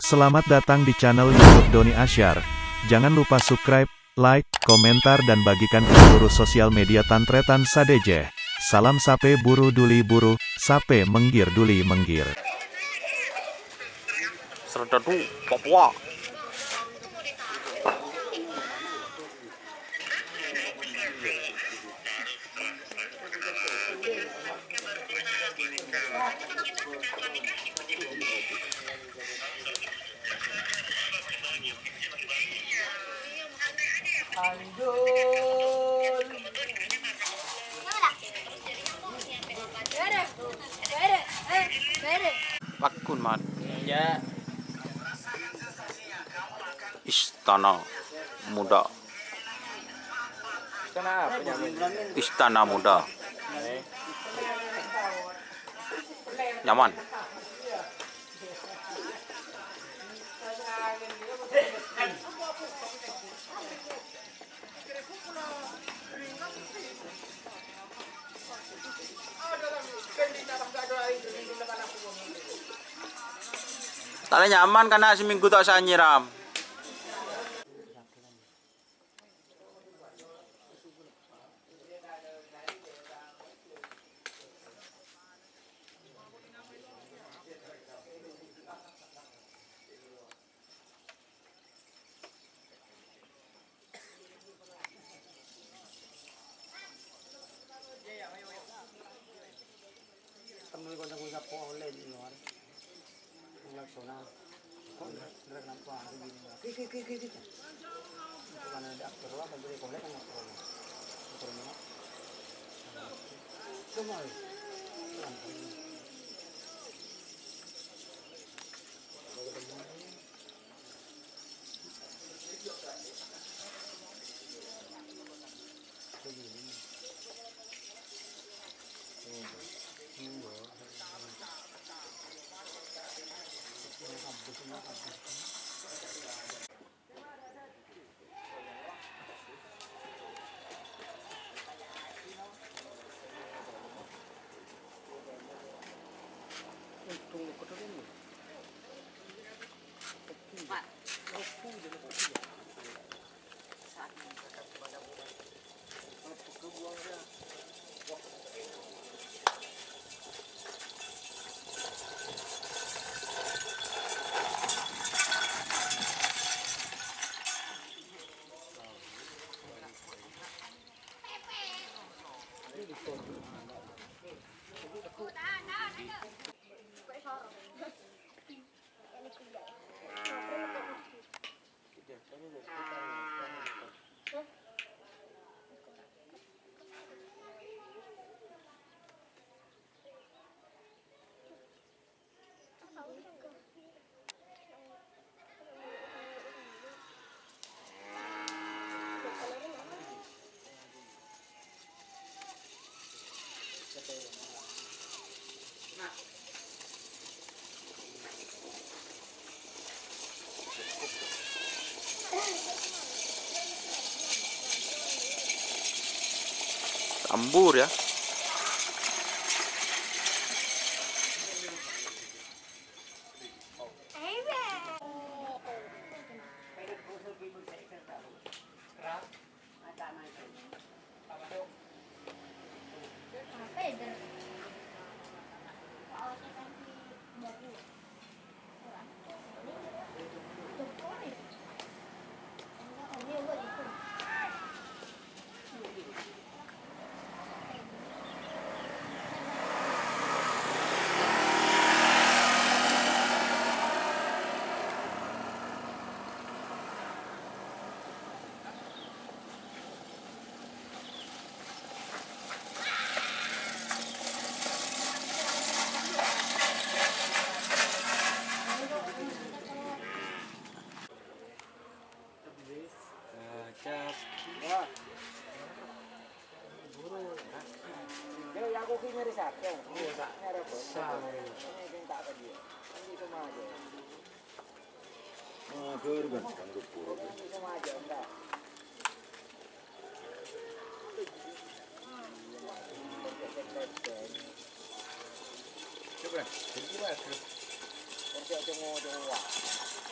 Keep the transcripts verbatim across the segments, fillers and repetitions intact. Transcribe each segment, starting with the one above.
Selamat datang di channel YouTube Doni Asyar. Jangan lupa subscribe, like, komentar, dan bagikan ke seluruh sosial media tan-tarètan sadhâjâ. Salam sapè buru duli buru, sapè mèngghir duli mèngghir. Serdadu, Papua. Paggun, Mat. Ya. Istana Muda. Kenapa nyaman? Istana Muda. Nyaman. Tadâ' nyaman kana' seminggu ta' osa nyiram. Temen konco-konco polè di luar. Laksana. Kok ndak kenapa? Ki, ki, ki, ki, ki. Itu kan ada aktor lah, kan boleh polè kan aktor. Aktor mana? Cuma, eh. Pelan, pelan. Tambur ya.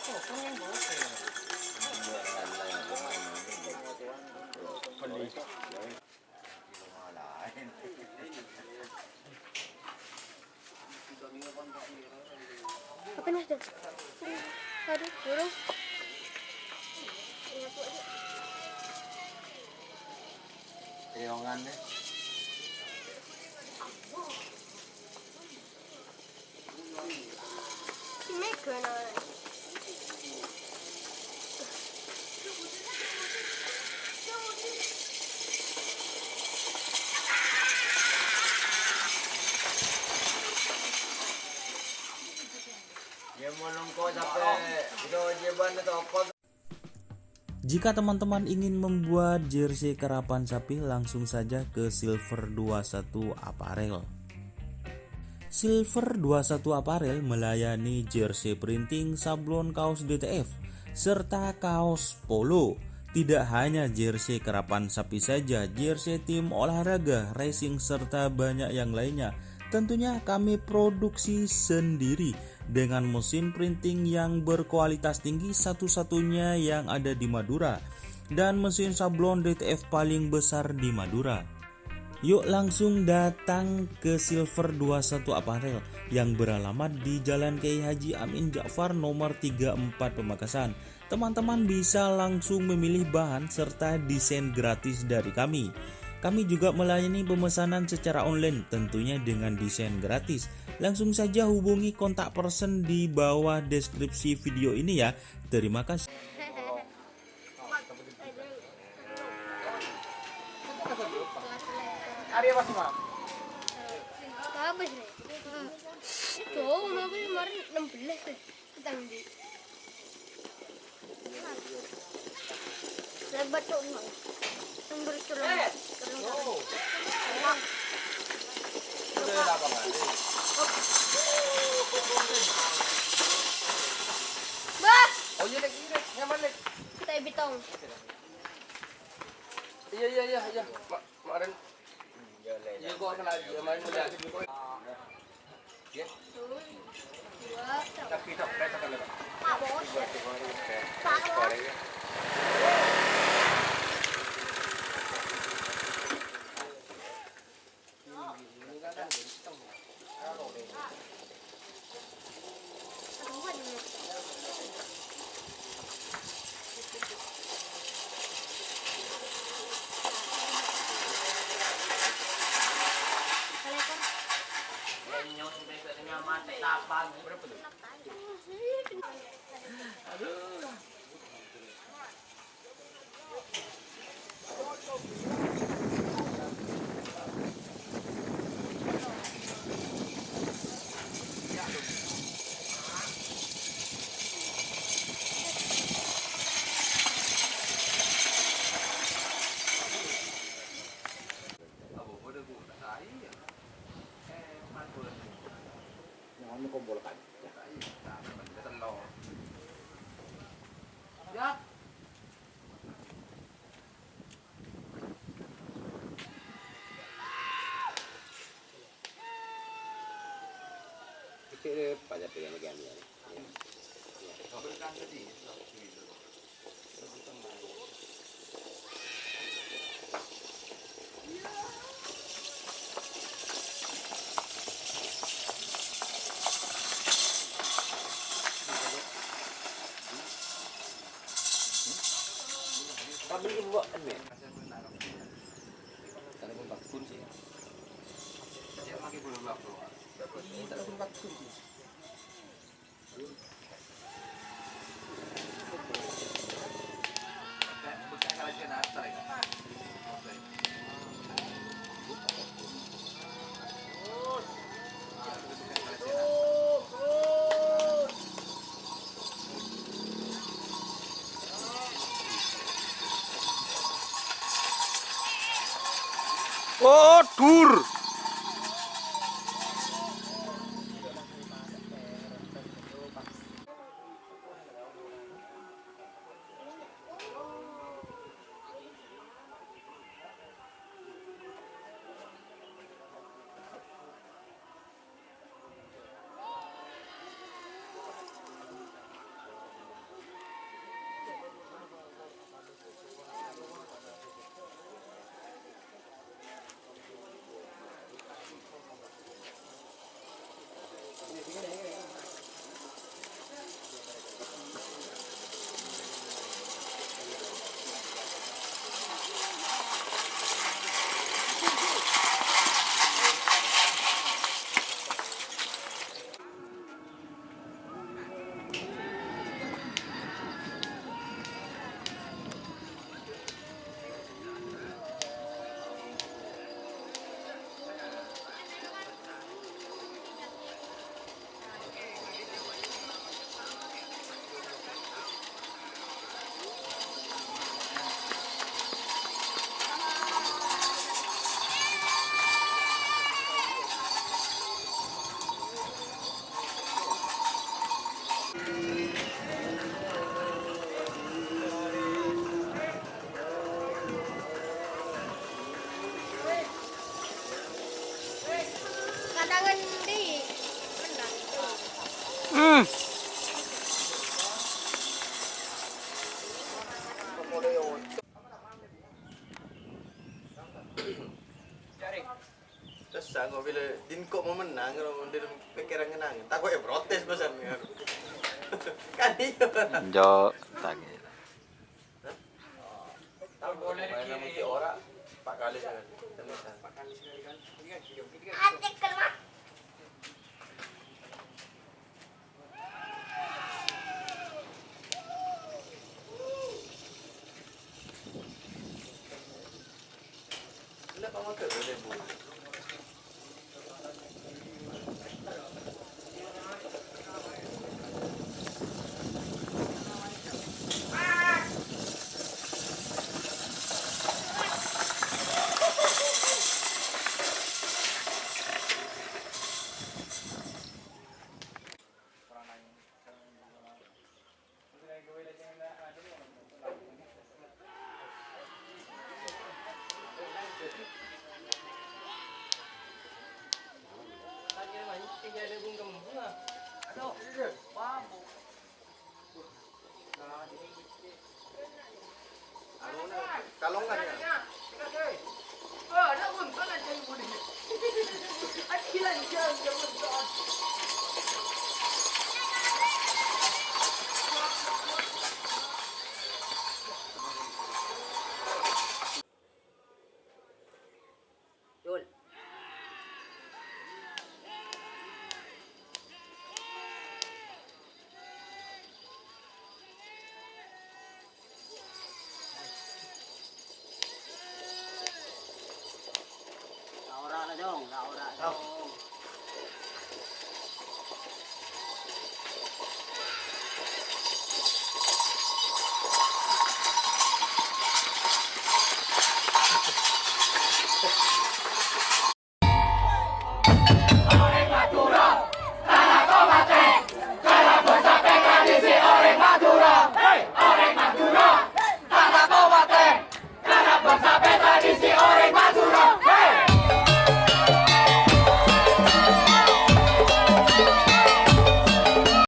Apa nih, Dok? Aduh, burung. Riongan deh. Si Mega, nah. Jika teman-teman ingin membuat jersey karapan sapi, langsung saja ke Silver dua satu Apparel. Silver dua satu Apparel melayani jersey printing, sablon, kaos D T F, serta kaos polo. Tidak hanya jersey karapan sapi saja, jersey tim olahraga, racing, serta banyak yang lainnya. Tentunya kami produksi sendiri dengan mesin printing yang berkualitas tinggi, satu-satunya yang ada di Madura, dan mesin sablon D T F paling besar di Madura. Yuk langsung datang ke Silver dua satu Apparel yang beralamat di Jalan Kiai Haji Amin Ja'far nomor tiga empat Pamekasan. Teman-teman bisa langsung memilih bahan serta desain gratis dari kami. Kami juga melayani pemesanan secara online, tentunya dengan desain gratis. Langsung saja hubungi kontak person di bawah deskripsi video ini ya. Terima kasih. Arya Basma. Bagus nih. Cowok, aku kemarin enam belas deh. Tadi. Lebat tuh, Mang. Sumber celeng. Celeng. Bah. Oh iya, Lek, iya, Lek. Nyaman, Lek. Kita bitong. Iya, iya, iya, iya. Ma-, kemarin. Iya, kok kena dia main muda. Iya. Dua. Tapi tak, tak, tak, tak. Pak Bos. Pak Bos. Kami ibu ene. Telepon Pak Gun sih. Telepon Pak Gun sih. Oh, dur. Hmm. Terus sanggup bilâ Dinko mau menang, kalau mondel pikiran ngenang. Tako' èprotes pasan. Kan iyâ. Jo, tangis. Hah? Tako' boleh main sama si Ora, empat kali sekali. Tenang.